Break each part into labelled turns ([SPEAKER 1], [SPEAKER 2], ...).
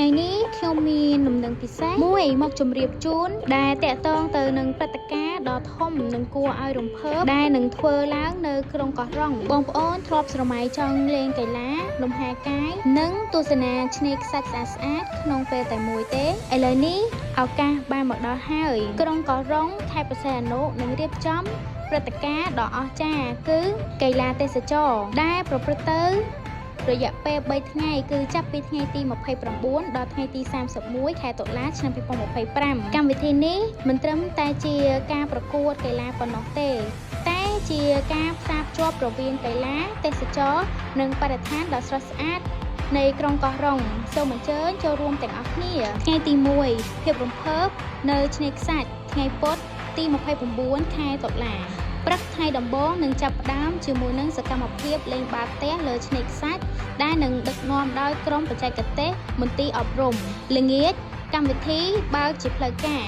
[SPEAKER 1] ថ្ងៃនេះខ្ញុំមានដំណឹងពិសេសមួយមកជម្រាបជូនដែលតាក់ទងទៅនឹងព្រឹត្តិការណ៍ដ៏ធំនិងគួរឲ្យរំភើបដែលនឹងធ្វើឡើងនៅក្រុងកោះរ៉ុងបងប្អូនធ្លាប់ស្រមៃចង់លេងកីឡាលំហែកាយនិងទស្សនាឆ្នេរខ្សាច់ស្អាតៗក្នុងពេលតែមួយទេឥឡូវនេះឱកាសបានមកដល់ហើយក្រុងកោះរ៉ុងខេត្តព្រះសីហនុនឹងរៀបចំព្រឹត្តិការណ៍ដ៏អស្ចារ្យគឺកីឡាទេសចរដែលប្រព្រឹត្តទៅ រយៈពេល3ថ្ងៃគឺចាប់ពីថ្ងៃទី29ដល់ថ្ងៃទី31ខែតុលាឆ្នាំ2025កម្មវិធីនេះមិនត្រឹមតែជាការប្រកួតកីឡាប៉ុណ្ណោះទេ តែជាការផ្សារភ្ជាប់រវាងកីឡាទេសចរនិងបរិស្ថានដ៏ស្រស់ស្អាតនៃក្រុងកោះរ៉ុងសូមអញ្ជើញចូលរួមទាំងអស់គ្នាថ្ងៃទី1ភាពរំភើបនៅឆ្នេរខ្សាច់ថ្ងៃពុធទី29ខែតុលាព្រឹកថ្ងៃដំបូងនឹងចាប់ផ្ដើមជាមួយនឹងសកម្មភាពលេងបាល់ទះលើឆ្នេរខ្សាច់ដែលនឹងដឹកនាំដោយក្រុមបច្ចេកទេសមន្ទីរអប់រំល្ងាចកម្មវិធីបើកជាផ្លូវការ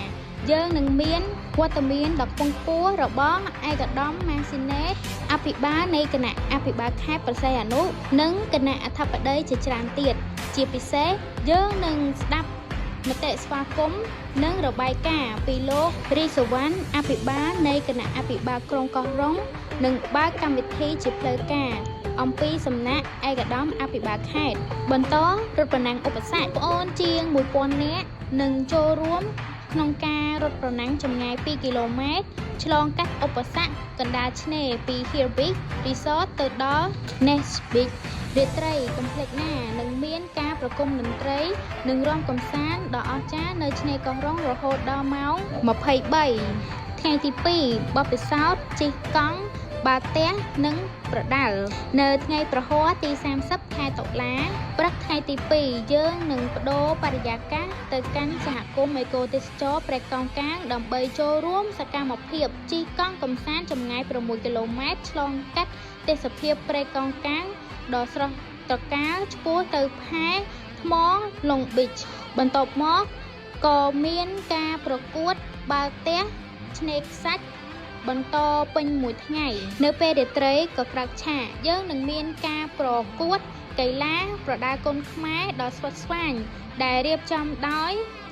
[SPEAKER 1] យើងនឹងមានវត្តមានដ៏ខ្ពង់ខ្ពស់របស់ឯកឧត្តមម៉ាស៊ីណេតអភិបាលនៃគណៈអភិបាលខេត្តព្រះសីហនុនិងគណៈអធិបតីជាច្រើនទៀតជាពិសេសយើងនឹងស្ដាប់មតិស្វាគមន៍និងរបាយការណ៍ពីលោករីសុវណ្ណអភិបាលនៃគណៈអភិបាលក្រុងកោះរ៉ុងនិងបើកកម្មវិធីជាផ្លូវការអំពីសំណាក់ឯកឧត្តមអភិបាលខេត្តបន្តរត់ប្រណាំងឧបសគ្គប្អូនជាង1000នាក់នឹងចូលរួមក្នុងការរត់ប្រណាំងចម្ងាយ2គីឡូម៉ែត្រឆ្លងកាត់ឧបសគ្គកណ្ដាលឆ្នេរពី Hill Beach Resort ទៅដល់ Nest Beach រាត្រីកុំភ្លេចណានឹងមានការប្រគំតន្ត្រីនិងរាំកម្សាន្តដ៏អស្ចារ្យនៅឆ្នេរកោះរ៉ុងរហូតដល់ម៉ោង23ថ្ងៃទី2បទពិសោធន៍ជិះកង់បាល់ទះនិងប្រដាល់នៅថ្ងៃព្រហស្បតិ៍ទី30ខែតុលាព្រឹកថ្ងៃទី2យើងនឹងប្ដូរបរិយាកាសទៅកាន់សហគមន៍អេកូទេសចរព្រែកកោងកាងដើម្បីចូលរួមសកម្មភាពជិះកង់កម្សាន្តចម្ងាយ6គីឡូម៉ែត្រឆ្លងកាត់ទេសភាពព្រែកកោងកាងដ៏ស្រស់ត្រកាលឆ្ពោះទៅផែថ្មឡុងប៊ិចបន្ទាប់មកក៏មានការប្រកួតបាល់ទះឆ្នេរខ្សាច់បន្តពេញមួយថ្ងៃ នៅពេលរាត្រីក៏ក្រោកឆាកយើងនឹងមានការប្រកួតកីឡាប្រដាល់គុនខ្មែរដ៏ស្វិតស្វាញដែលរៀបចំដោយ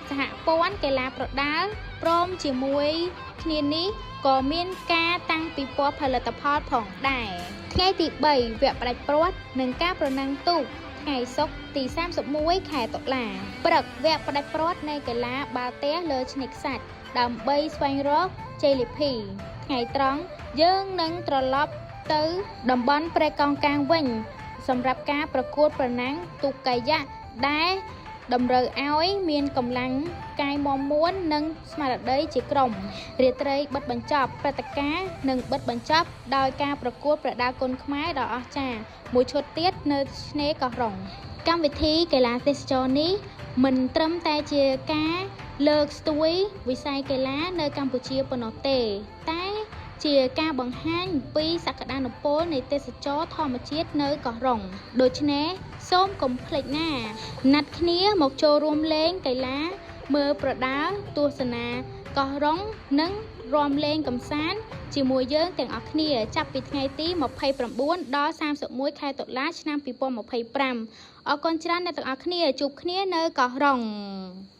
[SPEAKER 1] សហព័ន្ធកីឡាប្រដាល់ព្រមជាមួយគ្នានេះក៏មានការតាំងពិព័រណ៍ផលិតផលផងដែរថ្ងៃទី3វគ្គផ្ដាច់ព្រាត់និងការប្រណាំងទូកថ្ងៃសុក្រទី31ខែតុលាព្រឹកវគ្គផ្ដាច់ព្រាត់នៃកីឡាបាល់ទះលើឆ្នេរខ្សាច់ដើម្បីស្វែងរកជ័យលាភីថ្ងៃត្រង់យើងនឹងត្រឡប់ទៅតំបន់ព្រែកកោងកាងវិញសម្រាប់ការប្រកួតប្រណាំងទូកកាយ៉ាក់ដែលតម្រូវឲ្យមានកម្លាំងកាយមាំមួននិងស្មារតីជាក្រុមរាត្រីបិទបញ្ចប់ព្រឹត្តិការណ៍និងបិទបញ្ចប់ដោយការប្រកួតប្រដាល់គុនខ្មែរដ៏អស្ចារ្យមួយឈុតទៀតនៅឆ្នេរកោះរ៉ុងកម្មវិធីកីឡាទេសចរនេះមិនត្រឹមតែជាការលើកស្ទួយវិស័យកីឡានៅកម្ពុជាប៉ុណ្ណោះទេតែជាការបង្ហាញពីសក្តានុពលនៃទេសចរធម្មជាតិនៅកោះរ៉ុងដូច្នេះសូមកុំភ្លេចណាណាត់គ្នាមកចូលរួមលេងកីឡាមើលប្រដាល់ទស្សនាកោះរ៉ុងនិងរាំលេងកម្សាន្តជាមួយយើងទាំងអស់គ្នាចាប់ពីថ្ងៃទី29ដល់31ខែតុលាឆ្នាំ2025អរគុណច្រើនអ្នកទាំងអស់គ្នាជួបគ្នានៅកោះរ៉ុង។